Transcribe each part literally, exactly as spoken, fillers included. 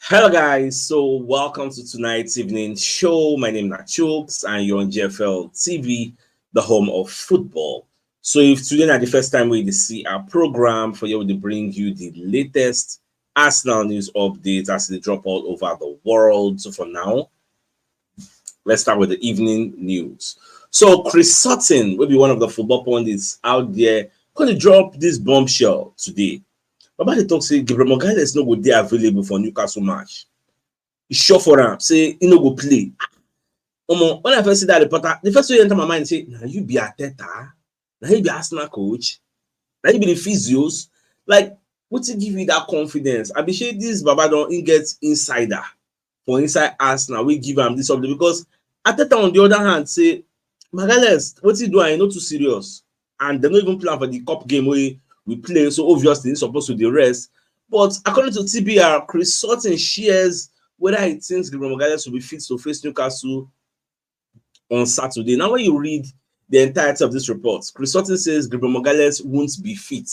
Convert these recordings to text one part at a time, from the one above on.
Hello, guys. So, welcome to tonight's evening show. My name is Chooks, and you're on G F L T V, the home of football. So, if today is the first time we see our program, for you to bring you the latest Arsenal news updates as they drop all over the world. So, for now, let's start with the evening news. So, Chris Sutton will be one of the football pundits out there. Gonna drop this bombshell today. Baba dey talk say Gabriel Magalhaes no go dey available for Newcastle match. E sure for am say e no go play. Omo, when I first see that reporter, the first thing wey enter my mind say, "Na you be Arteta? Na you be Arsenal coach? Na you be the physios?" Like, wetin give you that confidence? I be say this Baba don get insider for inside Arsenal wey give am this update, because Arteta, on the other hand, say Magalhaes, wetin do am, e no too serious, and dem no even plan for the cup game wey we play, so obviously he's supposed to dey rest. But according to T B R, Chris Sutton shares whether he thinks Gabriel Magalhaes will be fit to face Newcastle on Saturday. Now, when you read the entirety of this report, Chris Sutton says Gabriel Magalhaes won't be fit.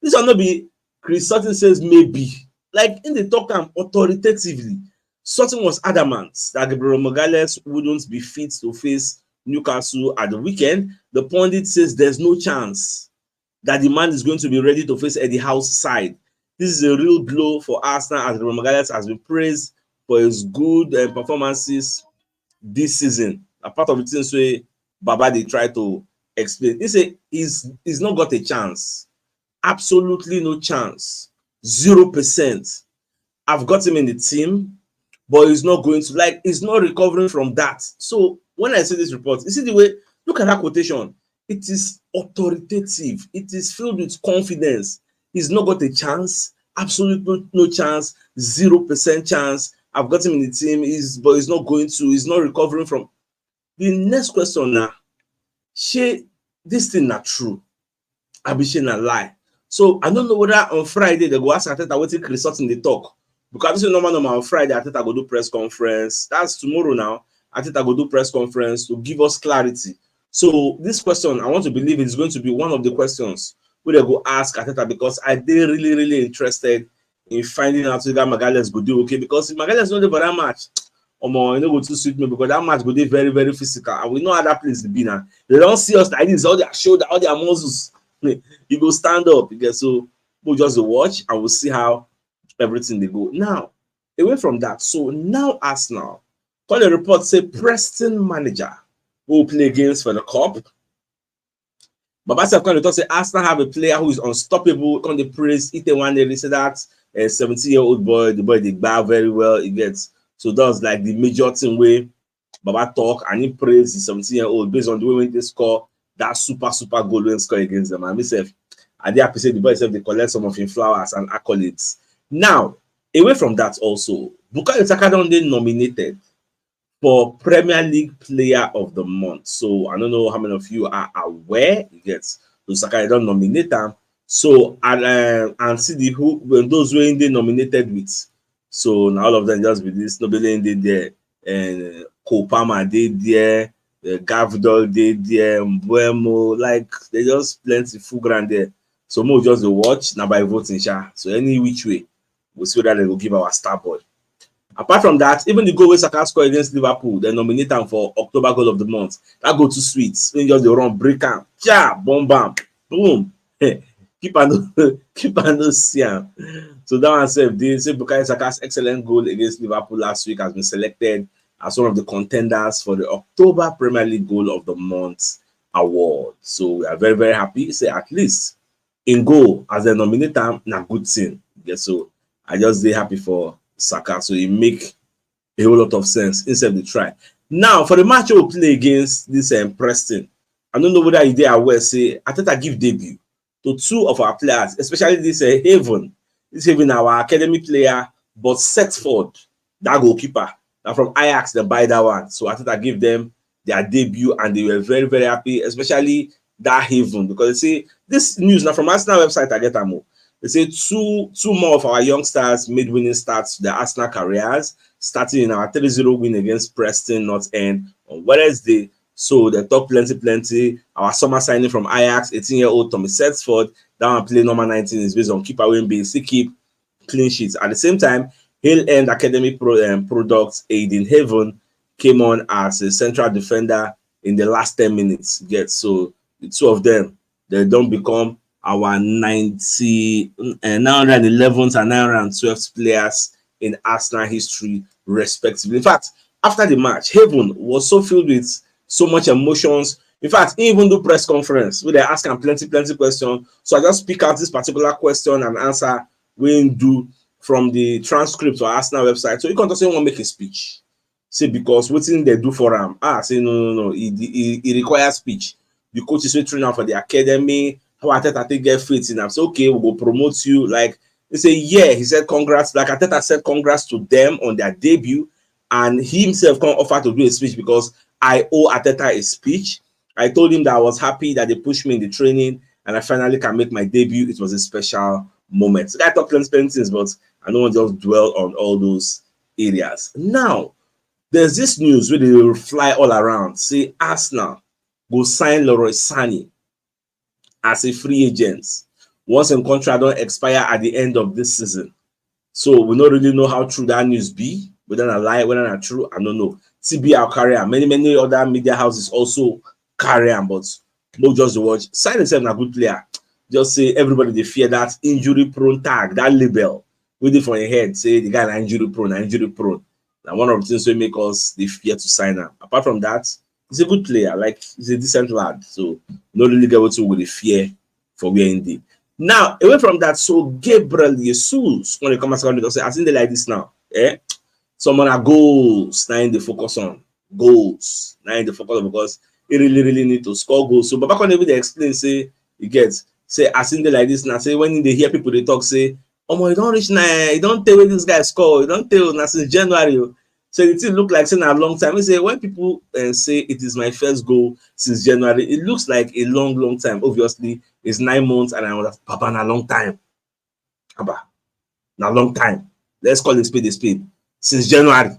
This one no be Chris Sutton says maybe. Like, im dey talk am authoritatively. Sutton was adamant that Gabriel Magalhaes wouldn't be fit to face Newcastle at the weekend. The pundit says there's no chance that the man is going to be ready to face Eddie Howe's side. This is a real blow for Arsenal, as Gabriel Magalhaes has been praised for his good uh, performances this season. A part of the things wey Baba dey try to explain. He say he's he's not got a chance. Absolutely no chance. Zero percent. I've got him in the team, but he's not going to, like, he's not recovering from that. So when I see this report, you see the way, look at that quotation. It is authoritative. It is filled with confidence. He's not got a chance. Absolutely no, no chance. Zero percent chance. I've got him in the team. He's, but he's not going to. He's not recovering from. The next question now, shey this thing na true? Abi shey na lie? So I don't know whether on Friday they go ask Arteta wetin Chris Sutton dey talk. Because I say normal, normal, on Friday Arteta go do press conference. That's tomorrow now. Arteta go do press conference to give us clarity. So this question, I want to believe, is going to be one of the questions wey they go ask Arteta, because I dey really, really interested in finding out whether Magalhaes go dey okay, because if Magalhaes no dey for that match, omo, e no go too sweet me, because that match go dey very, very physical, and we know how that place dey be now. They don see us like this, all their shoulder, all their muscles. You go stand up, you get, so we'll just watch and we'll see how everything dey go. Now, away from that, so now Arsenal come dey report say Preston manager wey we play against for the cup, Baba sef come dey talk say Arsenal have a player who is unstoppable. Come dey praise Ite Nwaneri, say that uh, seventeen-year-old boy, the boy dey gba very well, he gets. So that was like the major thing wey Baba talk, and he praise the seventeen-year-old based on the way wey he score that super, super goal wey he score against them. And myself, I dey happy say the boy sef dey collect some of him flowers and accolades. Now, away from that also, Bukayo Saka don dey nominated for Premier League Player of the Month. So I don't know how many of you are aware. You get, so Saka don nominate am. So and uh, and see the who, well, those wey dey nominated with. So now all of them just be this. Nobody dey there, and uh, Cole Palmer dey there, uh, Gvardiol dey there, Mbeumo, like, they just plenty full ground there. So mo just dey watch, na by voting sha. So any which way, we'll see whether they go give our star boy. Apart from that, even the goal wey Saka score against Liverpool, they nominate am for October Goal of the Month. That goal too sweet. When just dey run, break am, cha, bomb am, boom. Keeper no, keeper no see am. So that one sef dey say Bukayo Saka's excellent goal against Liverpool last week has been selected as one of the contenders for the October Premier League Goal of the Month award. So we are very, very happy. Say at least in goal as they nominate am, na good thing. Yeah, so I just dey happy for Saka. So it make a whole lot of sense instead of the try. Now for the match we play against this um, Preston, I don't know whether you dey aware say Arteta give debut to two of our players, especially this uh, Haven. This Haven, our academy player, but Setford, that goalkeeper. Now from Ajax, they buy that one. So Arteta give them their debut, and they were very, very happy, especially that Haven, because they say this news now from Arsenal website, I get am o. They say two two more of our youngsters made winning starts to their Arsenal careers, starting in our three zero win against Preston North End on Wednesday. So they talk plenty, plenty. Our summer signing from Ajax, eighteen-year-old Tommy Setford, that one play number nineteen, is based on keeper wey be still keep clean sheets. At the same time, Hill End Academy pro, um, product Aiden Haven came on as a central defender in the last ten minutes. Get so the two of them, they don't become our ninety, uh, nine hundred eleventh and nine hundred twelfth players in Arsenal history, respectively. In fact, after the match, Haven was so filled with so much emotions. In fact, he even do press conference where they ask him plenty, plenty questions. So I just pick out this particular question and answer we do from the transcript for Arsenal website. So you can just say, "One make a speech." Say, because wetin they do for him. Ah, say, "No, no, no. It, it, it requires speech." The coaches wey train am for the academy, how Arteta take get faith in am. Say, "Okay, we go promote you." Like, he say, "Yeah." He said, "Congrats." Like, Arteta said, "Congrats to them on their debut." And he himself come offer to do a speech because I owe Arteta a speech. I told him that I was happy that they pushed me in the training and I finally can make my debut. It was a special moment. So I talk plenty, plenty things, but I don't want to just dwell on all those areas. Now, there's this news where they will fly all around. Say Arsenal go sign Leroy Sané as a free agent once im contract don expire at the end of this season. So we no really know how true that news be, whether na lie, whether na true, I no know. T B L carry am. Many, many other media houses also carry am, but no just dey watch. Sané himself na good player. Just say everybody dey fear that injury prone tag, that label wey dey for im head, say the guy na injury prone, na injury prone. Na one of the things wey make us dey fear to sign am. Apart from that, he's a good player. Like, he's a decent lad. So no really get wetin we dey fear for where he dey. Now, away from that, so Gabriel Jesus, when they come as come say, as in dey like this now, eh? Someone are goals, na im dey focus on. Goals, na im dey focus on because he really, really need to score goals. So Baba come even dey explain, say, you get, say, as in dey like this now, say, when they hear people dey talk, say, "Omo, e don reach nine, e don tey wey this guy score, e don tey o, na since January o." So the thing look like say na long time. He say, when people, uh, say it is my first goal since January, it looks like a long, long time. Obviously, it's nine months, and I was like, "Baba, na long time. Baba, na long time. Let's call a spade a spade. Since January,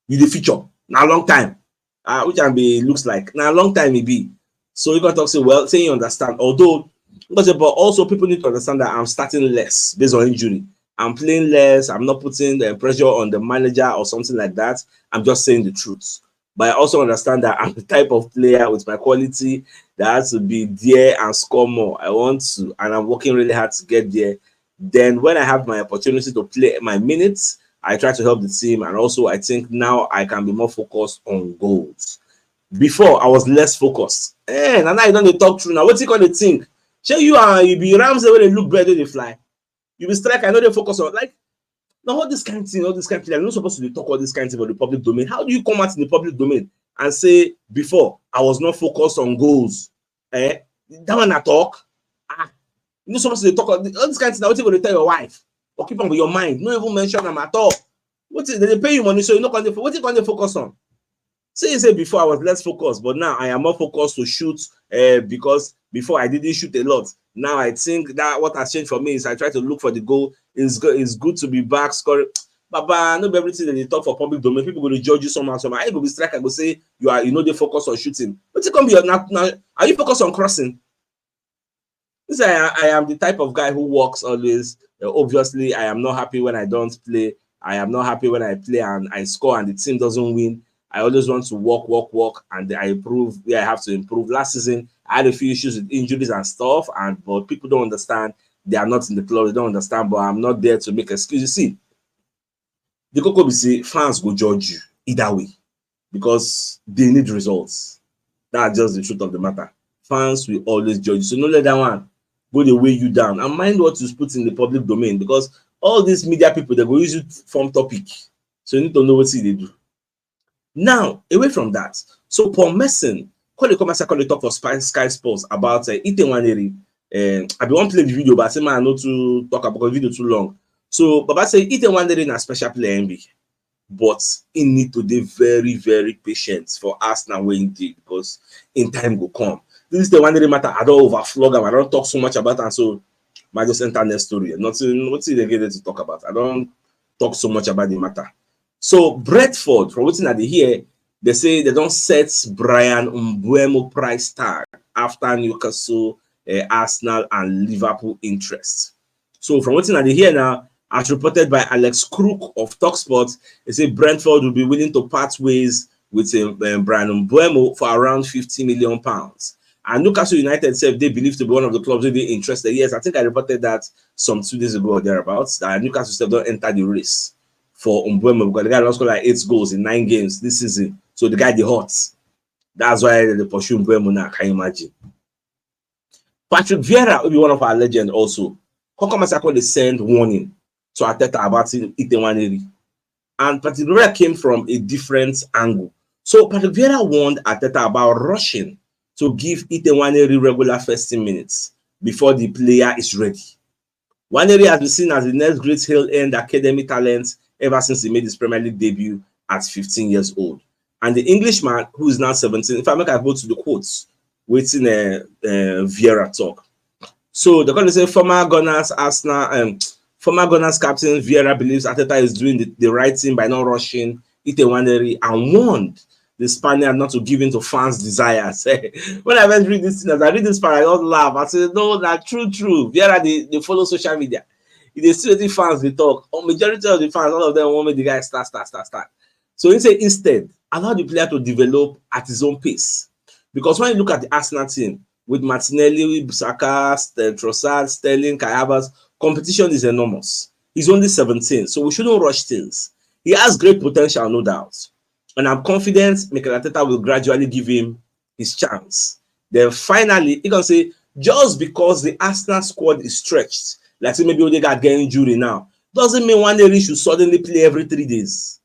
you dey feature. Na long time." Uh, which can be, looks like na long time e be. So you gonna talk, say, well, say you understand. Although, but also people need to understand that I'm starting less based on injury. I'm playing less. I'm not putting the pressure on the manager or something like that. I'm just saying the truth. But I also understand that I'm the type of player with my quality that has to be there and score more. I want to, and I'm working really hard to get there. Then when I have my opportunity to play my minutes, I try to help the team, and also I think now I can be more focused on goals. Before, I was less focused. Eh, and now you don't dey talk true now. What you gonna think? Shey you are, you be Ramsey wey dey look bird wey dey fly. You be striker, I no dey focus on, like, now all this kind of thing, all this kind of thing. I'm not supposed to dey talk all this kind of thing for the public domain. How do you come out in the public domain and say, "Before, I was not focused on goals"? Eh, that one I talk. Ah, you no supposed to dey talk all this, all this kind of thing. Now, what you gonna tell your wife? Or keep on with your mind. No even mention them at all. What is, they pay you money, so you no come dey fo-, what you gonna focus on? Say you say, "Before I was less focused, but now I am more focused to shoot, uh, because before I didn't shoot a lot. Now I think that what has changed for me is I try to look for the goal. It's good, it's good to be back scoring." Baba, no be everything that they talk for public domain. People go to judge you somehow, somehow. I go be striker, go say you are, you know, they focus on shooting. But it can be your, now, now, are you focused on crossing? This I, I am the type of guy who works always. Uh, obviously, I am not happy when I don't play. I am not happy when I play and I score and the team doesn't win. I always want to work, work, work, and I improve where I have to improve. Last season, I had a few issues with injuries and stuff, and, but people don't understand. They are not in the club. They don't understand, but I'm not there to make excuses. See, the koko be say fans go judge you either way because they need results. That's just the truth of the matter. Fans will always judge you. So no let that one go dey weigh you down. And mind what you put in the public domain, because all these media people, they go use you form topic. So you need to know what they do. Now, away from that, so Paul Merson, call the come as I call the talk for Spy-, Sky Sports about, uh, Ethan Nwaneri. Uh, I be wan play the video, but I say, man, not to talk about the video too long. So Baba say Ethan Nwaneri na special player, M B, but he need to dey very, very patient for Arsenal wey he dey, because in time go come. This is the one that matter. I don't overflog him. I don't talk so much about him. So might just enter next story. Nothing, nothing they get to talk about. I don't talk so much about the matter. So Brentford, from wetin I dey hear, they say they don set Bryan Mbeumo price tag after Newcastle, uh, Arsenal, and Liverpool interest. So from wetin I dey hear now, As reported by Alex Crook of Talksport, he said Brentford will be willing to part ways with uh, um, Brian Mbuemo for around fifty million pounds. And Newcastle United said they believe to be one of the clubs really interested. Yes, I think I reported that some two days ago or thereabouts, that Newcastle said don't enter the race for Mbuemo because the guy lost like eight goals in nine games this season. So the guy, the hot. That's why they pursue Mbuemo now. Can you imagine? Patrick Vieira will be one of our legends also. Kokomasa called the send warning to Arteta about Itenwaneri. And Patrick Vieira came from a different angle. So Patrick Vieira warned Arteta about rushing to give Itenwaneri regular first minutes before the player is ready. Waneri has been seen as the next great hill end academy talent ever since he made his Premier League debut at fifteen years old. And the Englishman, who is now seventeen, if I make I go to the quotes, waiting uh, uh, Vieira talk. So they're going to say former Gunners Arsenal, um, former Gunners captain Vieira believes Arteta is doing the, the right thing by not rushing Ite Waneri and warned the Spaniard not to give in to fans' desires. When I first read this thing, as I read this part, I don't laugh. I said, no, that's true, true. Vieira, they, they follow social media. If they see the fans, they talk. Or majority of the fans, all of them want me the guy start, start, start, start. So he said instead, allow the player to develop at his own pace. Because when you look at the Arsenal team, with Martinelli, Saka, Trossard, Sterling, Kai Havertz, competition is enormous. He's only seventeen, so we shouldn't rush things. He has great potential, no doubt. And I'm confident Mikel Arteta will gradually give him his chance. Then finally, he can say, just because the Arsenal squad is stretched, like say maybe Odegaard get injury now, doesn't mean Waneri should suddenly play every three days.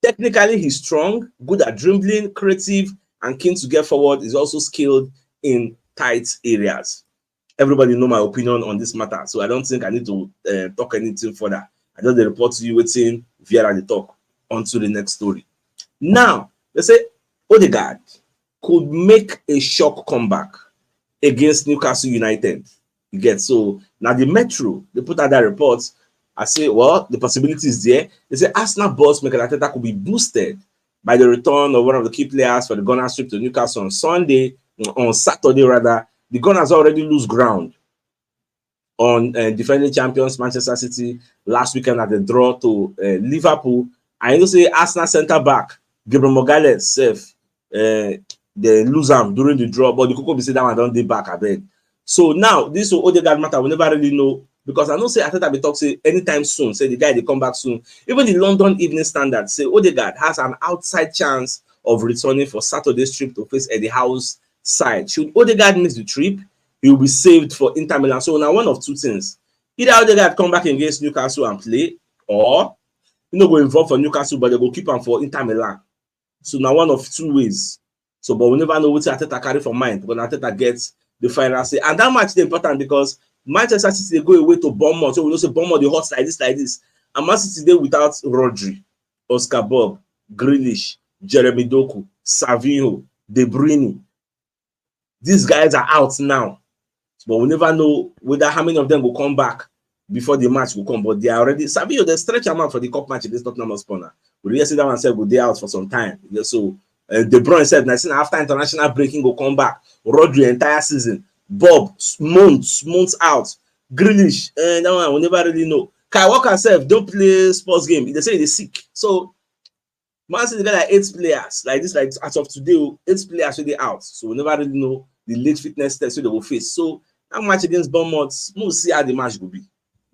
Technically, he's strong, good at dribbling, creative, and keen to get forward. He's also skilled in tight areas. Everybody know my opinion on this matter, so I don't think I need to uh, talk anything further. I just report to you waiting Vieira the talk. On to the next story. Now, they say Odegaard could make a shock comeback against Newcastle United. You get so now the Metro they put out that report. I say, well, the possibility is there. They say Arsenal boss Mikel Arteta could be boosted by the return of one of the key players for the Gunners trip to Newcastle on Sunday, on Saturday rather. The Gunners already lose ground on uh, defending champions Manchester City last weekend at the draw to uh, Liverpool. And you know say Arsenal centre back Gabriel Magalhaes sef uh, they lose am during the draw, but the koko be say that one don dey back abeg. So now this Odegaard matter we never really know because I know say Arteta be talk say anytime soon say the guy dey come back soon. Even the London Evening Standard say Odegaard has an outside chance of returning for Saturday's trip to face Eddie Howe's side. Should Odegaard miss the trip, he will be saved for Inter Milan. So now one of two things. Either Odegaard come back against Newcastle and play, or you know go involve for Newcastle, but they go keep am for Inter Milan. So now one of two ways. So, but we never know what Arteta carry for mind. But Arteta gets the final say, and that match is important because Manchester City they go away to Bournemouth. So we know say Bournemouth they hot like this, like this. And Man City they without Rodri, Oscar Bob, Grealish, Jeremy Doku, Savinho, De Bruyne. These guys are out now, but we never know whether how many of them will come back before the match will come. But they are already Savinho they stretch am out for the cup match against Tottenham Hotspur now. We really see that one sef go dey out for some time. Yeah, so uh, De Bruyne sef na say na after international break he go come back. Rodri entire season, Bob months months out. Grealish, uh, that one we never really know. Kyle Walker sef don play sports game. They say they sick. So Man City get like eight players like this, like as of today, oh, eight players wey dey out. So we never really know the late fitness test wey they go face. So that match against Bournemouth, we'll see how the match go be.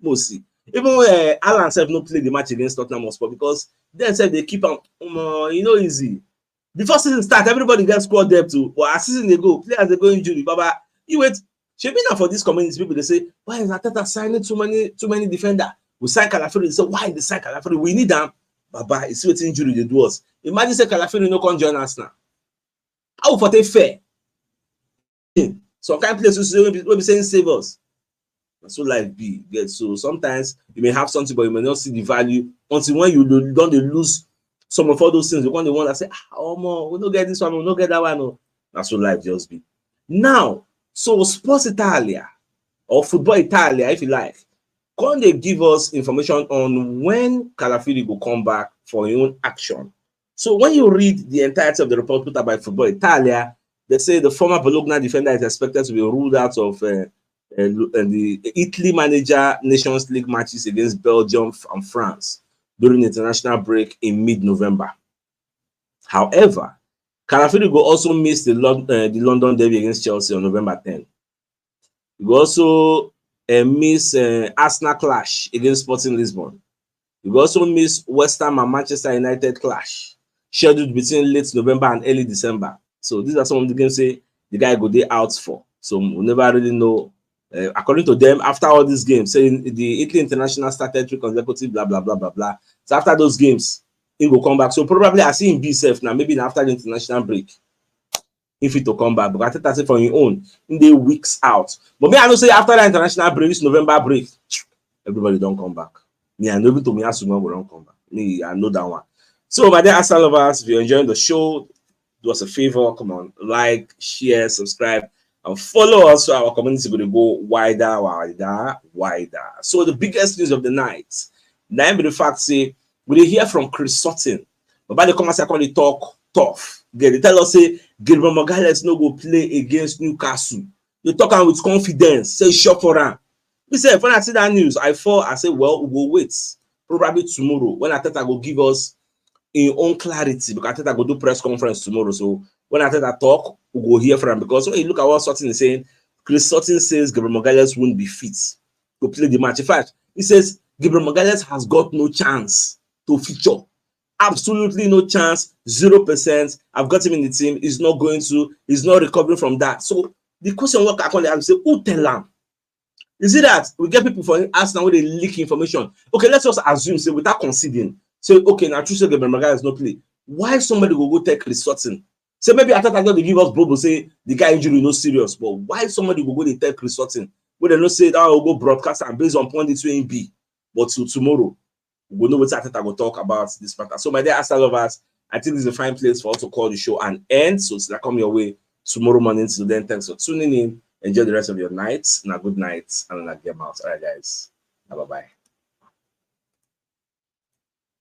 We'll see. Even uh, Alan sef no play the match against Tottenham Hotspur because dem sef dey keep am. Um, uh, e no easy. Before season start, everybody get squad depth o. But as season dey go, players dey go injury. Baba, you wait. Shebi na for this community, people dey say, why is Arteta signing too many too many defender? We sign Calafiori. They say, why they sign Calafiori? We need am. Baba, you see wetin injury dey do us. Imagine say Calafiori no come join us now. How we for take fair? Some kind place wey be, wey be saying save us. Na so life be. Get so sometimes you may have something, but you may not see the value until when you do, don dey lose some of all those things. You come dey wonder say, ah, omo, we no get this one, we no get that one. Oh. Na so life just be. Now, so Sports Italia or Football Italia, if you like, come dey give us information on when Calafiori go come back for him own action. So when you read the entirety of the report put out by Football Italia, they say the former Bologna defender is expected to be ruled out of uh, uh, the Italy manager Nations League matches against Belgium and France during international break in mid-November. However, Calafiori go also miss the, Lon- uh, the London derby against Chelsea on November ten. He go also uh, miss uh, Arsenal clash against Sporting Lisbon. He go also miss West Ham and Manchester United clash scheduled between late November and early December. So these are some of the games say the guy go dey out for. So we never really know. Uh, according to them, after all these games, say the Italy international started three consecutive, blah blah blah blah blah. So after those games, he go come back. So probably I see him be safe now. Maybe after the international break, if it to come back, but I think that's it for your own. In the weeks out, but me I know say after that international break, this November break, everybody don't come back. Me I know even Tomiyasu will don't come back. Me I know that one. So my dear Arsenal lovers, if you're enjoying the show, do us a favor. Come on, like, share, subscribe, and follow us so our community will go wider, wider, wider. So the biggest news of the night, now be the fact say we dey hear from Chris Sutton. But by the come as I come dey talk tough. They tell us say Gabriel Magalhaes no go play against Newcastle. They talk am with confidence, say sure for am. We say when I see that news, I fall. I say, well, we go wait probably tomorrow when Arteta go give us in own clarity, because Arteta go do press conference tomorrow. So when Arteta talk, we go hear from him, because when you look at what Sutton is saying, Chris Sutton says Gabriel Magalhaes won't be fit to play the match. In fact, he says Gabriel Magalhaes has got no chance to feature. Absolutely no chance, zero percent. I've got him in the team. He's not going to, he's not recovering from that. So the question what I call it, I say, who tell him? Is it that we get people for Arsenal where they leak information? Okay, let's just assume, say, without conceding, say, okay, now true say Gabriel Magalhaes no play. Why somebody go go tell Chris Sutton? Say maybe Arteta just dey give us bubble, say the guy injury no serious, but why somebody go go dey tell Chris Sutton? Where they no say that will go broadcast and based on point this way be. But till tomorrow, we go know what Arteta go talk about this matter. So my dear Arsenal lovers, I think this is a fine place for us to call the show an end. So till I come your way tomorrow morning, till then, thanks for tuning in. Enjoy the rest of your night. Now good night and now get out. All right, guys. Bye bye.